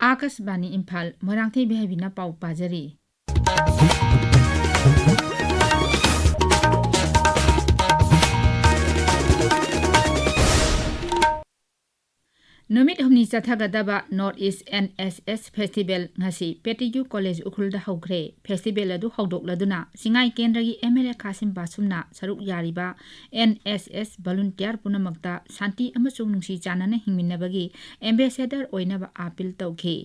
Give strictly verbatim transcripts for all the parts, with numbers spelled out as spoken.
ꯑꯥꯀꯥꯁꯕꯥꯅꯤ ꯏꯝꯐꯥꯜ, ꯃꯣꯏꯔꯥꯡꯊꯦꯝ ꯏꯕꯦꯍꯥꯏꯕꯤꯅ ꯄꯥꯎ ꯄꯥꯖꯔꯤ꯫ ꯅꯨꯃꯤꯠ ꯍꯨꯝꯅꯤ ꯆꯠꯊꯒꯗꯕ North East N S S Festival ꯉꯁꯤ ꯄꯦꯇꯤꯌꯨ ꯀꯣꯂꯦꯖ ꯎꯈ꯭ꯔꯨꯜꯗ ꯍꯧꯈ꯭ꯔꯦ꯫ Festival ꯑꯗꯨ ꯍꯧꯗꯣꯛꯂꯗꯨꯅ ꯆꯤꯡꯉꯥꯏ ꯀꯦꯟꯗ꯭ꯔꯒꯤ M L A ꯈꯥꯁꯤꯝ ꯕꯥꯁꯨꯝꯅ ꯁꯔꯨꯛ ꯌꯥꯔꯤꯕ N S S volunteer ꯄꯨꯝꯅꯃꯛꯇ ꯁꯥꯟꯇꯤ ꯑꯃꯁꯨꯡ ꯅꯨꯡꯁꯤ ꯆꯥꯟꯅꯅ ꯍꯤꯡꯃꯤꯟꯅꯕꯒꯤ ambassador ꯑꯣꯏꯅꯕ ꯑꯥꯄꯤꯜ ꯇꯧꯈꯤ꯫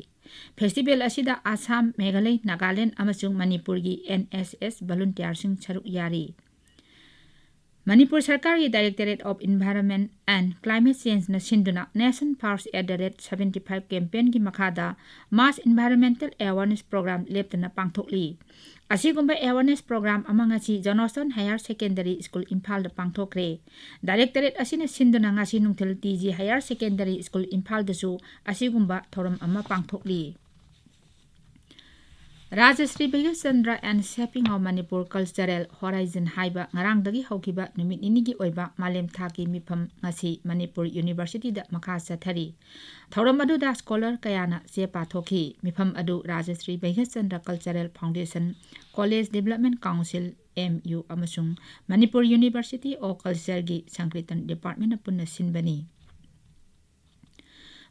Festival ꯑꯁꯤꯗ ꯑꯁꯥꯝ, ꯃꯦꯘꯥꯂꯌ, ꯅꯥꯒꯥꯂꯦꯟꯗ ꯑꯃꯁꯨꯡ ꯃꯅꯤꯄꯨꯔꯒꯤ N S S volunteerꯁꯤꯡ ꯁꯔꯨꯛ ꯌꯥꯔꯤ꯫ ꯃꯅꯤꯄꯨꯔ ꯁꯔꯀꯥꯔꯒꯤ Directorate of Environment and Climate Changeꯅ ꯁꯤꯟꯗꯨꯅ Nation First at the rate seventy five campaignꯒꯤ ꯃꯈꯥꯗ mass environmental awareness program ꯂꯦꯞꯇꯅ ꯄꯥꯡꯊꯣꯛꯂꯤ꯫ ꯑꯁꯤꯒꯨꯝꯕ awareness program ꯑꯃ ꯉꯁꯤ Johnston Higher Secondary School ꯏꯝꯐꯥꯜꯗ ꯄꯥꯡꯊꯣꯛꯈ꯭ꯔꯦ꯫ Directorate ꯑꯁꯤꯅ ꯁꯤꯟꯗꯨꯅ ꯉꯁꯤ ꯅꯨꯡꯊꯤꯜ T G Higher Secondary School ꯏꯝꯐꯥꯜꯗꯁꯨ ꯑꯁꯤꯒꯨꯝꯕ ꯊꯧꯔꯝ ꯑꯃ ꯄꯥꯡꯊꯣꯛꯂꯤ꯫ Rajshri ꯕꯩꯒꯆꯟꯗ꯭ꯔ and Shaping of Manipur Cultural Horizon ꯍꯥꯏꯕ ꯉꯔꯥꯡꯗꯒꯤ ꯍꯧꯈꯤꯕ ꯅꯨꯃꯤꯠ ꯅꯤꯅꯤꯒꯤ ꯑꯣꯏꯕ ꯃꯥꯂꯦꯝ ꯊꯥꯛꯀꯤ ꯃꯤꯐꯝ ꯉꯁꯤ ꯃꯅꯤꯄꯨꯔ ꯌꯨꯅꯤꯚꯔꯁꯤꯇꯤꯗ ꯃꯈꯥ ꯆꯠꯊꯔꯤ꯫ ꯊꯧꯔꯝ ꯑꯗꯨꯗ scholar ꯀꯌꯥꯅ ꯆꯦ ꯄꯥꯊꯣꯛꯈꯤ꯫ ꯃꯤꯐꯝ ꯑꯗꯨ Rajshri ꯕꯩꯒꯆꯟꯗ꯭ꯔ Cultural Foundation, College Development Council, M U, ꯑꯃꯁꯨꯡ ꯃꯅꯤꯄꯨꯔ University of Cultureꯒꯤ Sankirtan Departmentꯅ ꯄꯨꯟꯅ ꯁꯤꯟꯕꯅꯤ꯫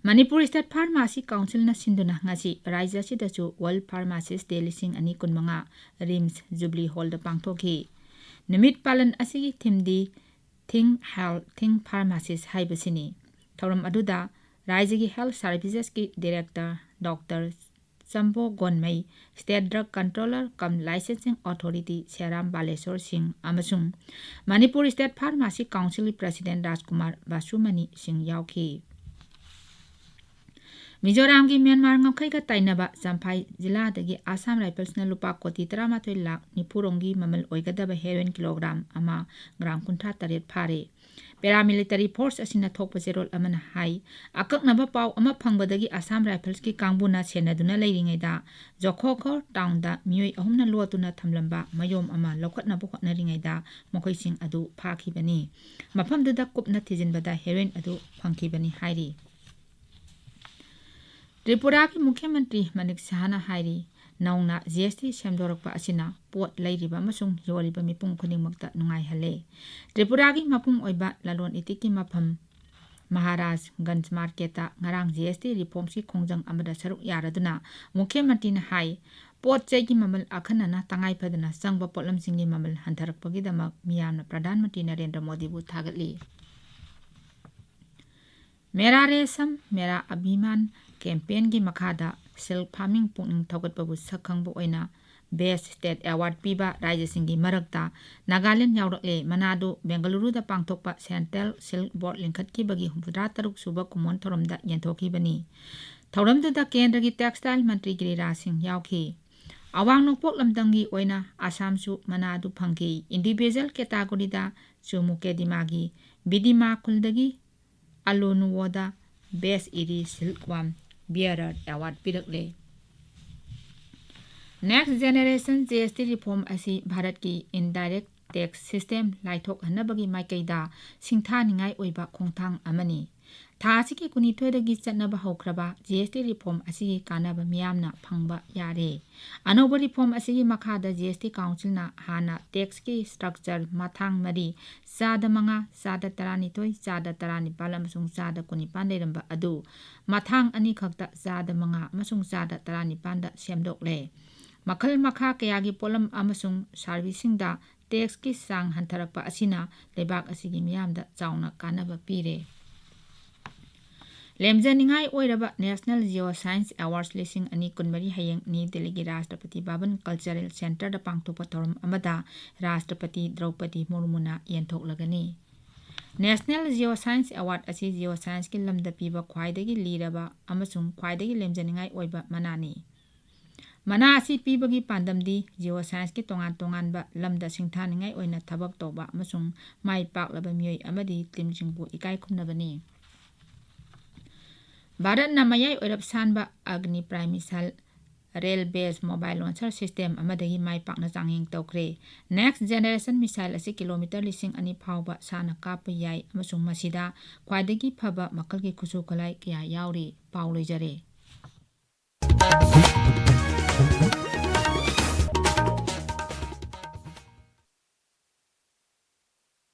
ꯃꯅꯤꯄꯨꯔ State Pharmacy Councilꯅ ꯁꯤꯟꯗꯨꯅ ꯉꯁꯤ ꯔꯥꯖ꯭ꯌ ꯑꯁꯤꯗꯁꯨ World Pharmacist Day ꯂꯤꯁꯤꯡ ꯑꯅꯤ ꯀꯨꯟꯃꯉꯥ RIMS Jubilee Hallꯗ ꯄꯥꯡꯊꯣꯛꯈꯤ꯫ ꯅꯨꯃꯤꯠ ꯄꯥꯂꯟ ꯑꯁꯤꯒꯤ themeꯗꯤ Think Health, Think Pharmacist ꯍꯥꯏꯕꯁꯤꯅꯤ꯫ ꯊꯧꯔꯝ ꯑꯗꯨꯗ ꯔꯥꯖ꯭ꯌꯒꯤ Health Servicesꯀꯤ Director Doctor ꯆꯝꯕꯣ ꯒꯣꯟꯃꯩ, State Drug Controller cum Licensing Authority ꯁꯦꯔꯥꯝ Balasore ꯁꯤꯡ ꯑꯃꯁꯨꯡ ꯃꯅꯤꯄꯨꯔ State Pharmacy Councilꯒꯤ President ꯔꯥꯖꯀꯨꯃꯥꯔ ꯕꯥꯁꯨꯃꯅꯤ ꯁꯤꯡ ꯌꯥꯎꯈꯤ꯫ ꯃꯤꯖꯣꯔꯥꯝꯒꯤ ꯃ꯭ꯌꯥꯟꯃꯥꯔ ꯉꯝꯈꯩꯒ ꯇꯥꯏꯅꯕ ꯆꯝꯐꯥꯏ ꯖꯤꯂꯥꯗꯒꯤ Assam Riflesꯅ ꯂꯨꯄꯥ ꯀꯣꯇꯤ ꯇꯔꯥꯃꯥꯊꯣꯏ ꯂꯥꯈ ꯅꯤꯐꯨ ꯔꯣꯝꯒꯤ ꯃꯃꯜ ꯑꯣꯏꯒꯗꯕ heroin ꯀꯤꯂꯣꯒ꯭ꯔꯥꯝ ꯑꯃ, ꯒ꯭ꯔꯥꯝ ꯀꯨꯟꯊ꯭ꯔꯥ ꯇꯔꯦꯠ ꯐꯥꯔꯦ꯫ Paramilitary force ꯑꯁꯤꯅ ꯊꯣꯛꯄ ꯆꯦꯔꯣꯜ ꯑꯃꯅ ꯍꯥꯏ, ꯑꯀꯛꯅꯕ ꯄꯥꯎ ꯑꯃ ꯐꯪꯕꯗꯒꯤ Assam Riflesꯀꯤ ꯀꯥꯡꯕꯨꯅ ꯁꯦꯟꯅꯗꯨꯅ ꯂꯩꯔꯤꯉꯩꯗ ꯖꯣꯈꯣꯈꯣꯔ townꯗ ꯃꯤꯑꯣꯏ ꯑꯍꯨꯝꯅ ꯂꯣꯠꯇꯨꯅ ꯊꯝꯂꯝꯕ ꯃꯌꯣꯝ ꯑꯃ ꯂꯧꯈꯠꯅꯕ ꯍꯣꯠꯅꯔꯤꯉꯩꯗ ꯃꯈꯣꯏꯁꯤꯡ ꯑꯗꯨ ꯐꯥꯈꯤꯕꯅꯤ꯫ ꯃꯐꯝꯗꯨꯗ ꯀꯨꯞꯅ ꯊꯤꯖꯤꯟꯕꯗ heroin ꯑꯗꯨ ꯐꯪꯈꯤꯕꯅꯤ ꯍꯥꯏꯔꯤ꯫ ꯇ꯭ꯔꯤꯄꯨꯔꯥꯒꯤ ꯃꯨꯈ꯭ꯌ ꯃꯟꯇ꯭ꯔꯤ ꯃꯅꯤꯛ ꯁꯍꯥꯅ ꯍꯥꯏꯔꯤ, ꯅꯧꯅ ꯖꯤ ꯑꯦꯁ ꯇꯤ ꯁꯦꯝꯗꯣꯔꯛꯄ ꯑꯁꯤꯅ ꯄꯣꯠ ꯂꯩꯔꯤꯕ ꯑꯃꯁꯨꯡ ꯌꯣꯜꯂꯤꯕ ꯃꯤꯄꯨꯝ ꯈꯨꯗꯤꯡꯃꯛꯇ ꯅꯨꯡꯉꯥꯏꯍꯜꯂꯦ꯫ ꯇ꯭ꯔꯤꯄꯨꯔꯥꯒꯤ ꯃꯄꯨꯡ ꯑꯣꯏꯕ ꯂꯂꯣꯟ ꯏꯇꯤꯛꯀꯤ ꯃꯐꯝ ꯃꯍꯥꯔꯥꯖ ꯒꯟꯖ ꯃꯥꯔꯀꯦꯠꯇ ꯉꯔꯥꯡ ꯖꯤ ꯑꯦꯁ ꯇꯤ ꯔꯤꯐꯣꯔꯝꯁꯀꯤ ꯈꯣꯡꯖꯪ ꯑꯃꯗ ꯁꯔꯨꯛ ꯌꯥꯔꯗꯨꯅ ꯃꯨꯈ꯭ꯌ ꯃꯟꯇ꯭ꯔꯤꯅ ꯍꯥꯏ, ꯄꯣꯠ ꯆꯩꯒꯤ ꯃꯃꯜ ꯑꯈꯟꯅꯅ ꯇꯉꯥꯏ ꯐꯗꯅ ꯆꯪꯕ ꯄꯣꯠꯂꯝꯁꯤꯡꯒꯤ ꯃꯃꯜ ꯍꯟꯊꯔꯛꯄꯒꯤꯗꯃꯛ ꯃꯤꯌꯥꯝꯅ ꯄ꯭ꯔꯙꯥꯟ ꯃꯟꯇ꯭ꯔꯤ ꯅꯔꯦꯟꯗ꯭ꯔ ꯃꯣꯗꯤꯕꯨ ꯊꯥꯒꯠꯂꯤ꯫ ꯃꯦꯔꯥ ꯔꯦꯁꯝ, ꯃꯦꯔꯥ ꯑꯚꯤꯃꯥꯟ ꯀꯦꯝꯄꯦꯟꯒꯤ ꯃꯈꯥꯗ ꯁꯤꯜꯛ ꯐꯥꯔꯃꯤꯡ ꯄꯨꯛꯅꯤꯡ ꯊꯧꯒꯠꯄꯕꯨ ꯁꯛ ꯈꯪꯕ ꯑꯣꯏꯅ ꯕꯦꯁ ꯁ꯭ꯇꯦꯠ ꯑꯦꯋꯥꯔꯗ ꯄꯤꯕ ꯔꯥꯖ꯭ꯌꯁꯤꯡꯒꯤ ꯃꯔꯛꯇ ꯅꯥꯒꯥꯂꯦꯟ ꯌꯥꯎꯔꯛꯂꯦ꯫ ꯃꯅꯥꯗꯨ ꯕꯦꯡꯒꯂꯨꯔꯨꯗ ꯄꯥꯡꯊꯣꯛꯄ ꯁꯦꯟꯇ꯭ꯔꯦꯜ ꯁꯤꯜꯛ ꯕꯣꯔꯗ ꯂꯤꯡꯈꯠꯈꯤꯕꯒꯤ ꯍꯨꯝꯐꯨꯇꯔꯥ ꯇꯔꯨꯛ ꯁꯨꯕ ꯀꯨꯝꯑꯣꯟ ꯊꯧꯔꯝꯗ ꯌꯦꯟꯊꯣꯛꯈꯤꯕꯅꯤ꯫ ꯊꯧꯔꯝꯗꯨꯗ ꯀꯦꯟꯗ꯭ꯔꯒꯤ ꯇꯦꯛꯁꯇꯥꯏꯜ ꯃꯟꯇ꯭ꯔꯤ ꯒꯤꯔꯤꯔꯥꯖ ꯁꯤꯡ ꯌꯥꯎꯈꯤ꯫ ꯑꯋꯥꯡ ꯅꯣꯡꯄꯣꯛ ꯂꯝꯗꯝꯒꯤ ꯑꯣꯏꯅ ꯑꯁꯥꯝꯁꯨ ꯃꯅꯥꯗꯨ ꯐꯪꯈꯤ꯫ ꯏꯟꯗꯤꯚꯤꯖꯨꯋꯦꯜ ꯀꯦꯇꯥꯒꯣꯔꯤꯗ ꯆꯨꯃꯨꯀꯦꯗꯤꯃꯥꯒꯤ ꯕꯤꯗꯤꯃꯥ ꯈꯨꯜꯗꯒꯤ ꯑꯂꯣꯅꯨꯋꯣꯗ best eri silkworm rearer award ꯄꯤꯔꯛꯂꯦ꯫ Next generation G S T reform ꯑꯁꯤ ꯚꯥꯔꯠꯀꯤ ꯏꯟꯗꯥꯏꯔꯦꯛ ꯇꯦꯛꯁ ꯁꯤꯁꯇꯦꯝ ꯂꯥꯏꯊꯣꯛꯍꯟꯅꯕꯒꯤ ꯃꯥꯏꯀꯩꯗ ꯁꯤꯡꯊꯥꯅꯤꯡꯉꯥꯏ ꯑꯣꯏꯕ ꯈꯣꯡꯊꯥꯡ ꯑꯃꯅꯤ꯫ ꯊꯥ ꯑꯁꯤꯒꯤ ꯀꯨꯟꯅꯤꯊꯣꯏꯗꯒꯤ ꯆꯠꯅꯕ ꯍꯧꯈ꯭ꯔꯕ ꯖꯤ ꯑꯦꯁ ꯇꯤ ꯔꯤꯐꯣꯔꯝ ꯑꯁꯤꯒꯤ ꯀꯥꯟꯅꯕ ꯃꯤꯌꯥꯝꯅ ꯐꯪꯕ ꯌꯥꯔꯦ꯫ ꯑꯅꯧꯕ ꯔꯤꯐꯣꯔꯝ ꯑꯁꯤꯒꯤ ꯃꯈꯥꯗ ꯖꯤ ꯑꯦꯁ ꯇꯤ ꯀꯥꯎꯟꯁꯤꯜꯅ ꯍꯥꯟꯅ ꯇꯦꯛꯁꯀꯤ ꯁ꯭ꯇ꯭ꯔꯛꯆꯔ ꯃꯊꯥꯡ ꯃꯔꯤ, ꯆꯥꯗ ꯃꯉꯥ, ꯆꯥꯗ ꯇꯔꯥꯅꯤꯊꯣꯏ, ꯆꯥꯗ ꯇꯔꯥꯅꯤꯄꯥꯜ ꯑꯃꯁꯨꯡ ꯆꯥꯗ ꯀꯨꯟꯅꯤꯄꯥꯜ ꯂꯩꯔꯝꯕ ꯑꯗꯨ ꯃꯊꯥꯡ ꯑꯅꯤꯈꯛꯇ, ꯆꯥꯗ ꯃꯉꯥ ꯑꯃꯁꯨꯡ ꯆꯥꯗ ꯇꯔꯥꯅꯤꯄꯥꯜꯗ ꯁꯦꯝꯗꯣꯛꯂꯦ꯫ ꯃꯈꯜ ꯃꯈꯥ ꯀꯌꯥꯒꯤ ꯄꯣꯠꯂꯝ ꯑꯃꯁꯨꯡ ꯁꯥꯔꯚꯤꯁꯁꯤꯡꯗ ꯇꯦꯛꯁꯀꯤ ꯆꯥꯡ ꯍꯟꯊꯔꯛꯄ ꯑꯁꯤꯅ ꯂꯩꯕꯥꯛ ꯑꯁꯤꯒꯤ ꯃꯤꯌꯥꯝꯗ ꯆꯥꯎꯅ ꯀꯥꯟꯅꯕ ꯄꯤꯔꯦ꯫ ꯂꯦꯝꯖꯅꯤꯡꯉꯥꯏ ꯑꯣꯏꯔꯕ National Geoscience Awards ꯂꯤꯁꯤꯡ ꯑꯅꯤ ꯀꯨꯟꯃꯔꯤ ꯍꯌꯦꯡ ꯅ꯭ꯌꯨ ꯗꯦꯜꯂꯤꯒꯤ ꯔꯥꯁꯇ꯭ꯔꯄꯇꯤ ꯚꯕꯟ ꯀꯜꯆꯔꯦꯜ ꯁꯦꯟꯇꯔꯗ ꯄꯥꯡꯊꯣꯛꯄ ꯊꯧꯔꯝ ꯑꯃꯗ ꯔꯥꯁꯇ꯭ꯔꯄꯇꯤ ꯗ꯭ꯔꯧꯄꯗꯤ ꯃꯨꯔꯃꯨꯅ ꯌꯦꯟꯊꯣꯛꯂꯒꯅꯤ꯫ National Geoscience Award ꯑꯁꯤ ꯖꯤꯑꯣ ꯁꯥꯏꯟꯁꯀꯤ ꯂꯝꯗ ꯄꯤꯕ ꯈ꯭ꯋꯥꯏꯗꯒꯤ ꯂꯤꯔꯕ ꯑꯃꯁꯨꯡ ꯈ꯭ꯋꯥꯏꯗꯒꯤ ꯂꯦꯝꯖꯅꯤꯡꯉꯥꯏ ꯑꯣꯏꯕ ꯃꯅꯥꯅꯤ꯫ ꯃꯅꯥ ꯑꯁꯤ ꯄꯤꯕꯒꯤ ꯄꯥꯟꯗꯝꯗꯤ ꯖꯤꯑꯣ ꯁꯥꯏꯟꯁꯀꯤ ꯇꯣꯉꯥꯟ ꯇꯣꯉꯥꯟꯕ ꯂꯝꯗ ꯁꯤꯡꯊꯥꯅꯤꯡꯉꯥꯏ ꯑꯣꯏꯅ ꯊꯕꯛ ꯇꯧꯕ ꯑꯃꯁꯨꯡ ꯃꯥꯏ ꯄꯥꯛꯂꯕ ꯃꯤꯑꯣꯏ ꯑꯃꯗꯤ ꯇꯤꯝꯁꯤꯡꯕꯨ ꯏꯀꯥꯏ ꯈꯨꯝꯅꯕꯅꯤ꯫ ꯚꯥꯔꯠꯅ ꯃꯌꯥꯏ ꯑꯣꯏꯔꯞ ꯁꯥꯟꯕ ꯑꯒꯅꯤ ꯄ꯭ꯔꯥꯏꯝ ꯃꯤꯁꯥꯏꯜ ꯔꯦꯜ ꯕꯦꯁ ꯃꯣꯕꯥꯏꯜ ꯂꯣꯟꯆꯔ ꯁꯤꯁꯇꯦꯝ ꯑꯃꯗꯒꯤ ꯃꯥꯏ ꯄꯥꯛꯅ ꯆꯥꯡꯌꯦꯡ ꯇꯧꯈ꯭ꯔꯦ꯫ ꯅꯦꯛꯁ ꯖꯦꯅꯦꯔꯦꯁꯟ ꯃꯤꯁꯥꯏꯜ ꯑꯁꯤ ꯀꯤꯂꯣꯃꯤꯇꯔ ꯂꯤꯁꯤꯡ ꯑꯅꯤ ꯐꯥꯎꯕ ꯁꯥꯡꯅ ꯀꯥꯞꯄ ꯌꯥꯏ ꯑꯃꯁꯨꯡ ꯃꯁꯤꯗ ꯈ꯭ꯋꯥꯏꯗꯒꯤ ꯐꯕ ꯃꯈꯜꯒꯤ ꯈꯨꯠꯁꯨ ꯈꯨꯠꯂꯥꯏ ꯀꯌꯥ ꯌꯥꯎꯔꯤ꯫ ꯄꯥꯎ ꯂꯣꯏꯖꯔꯦ꯫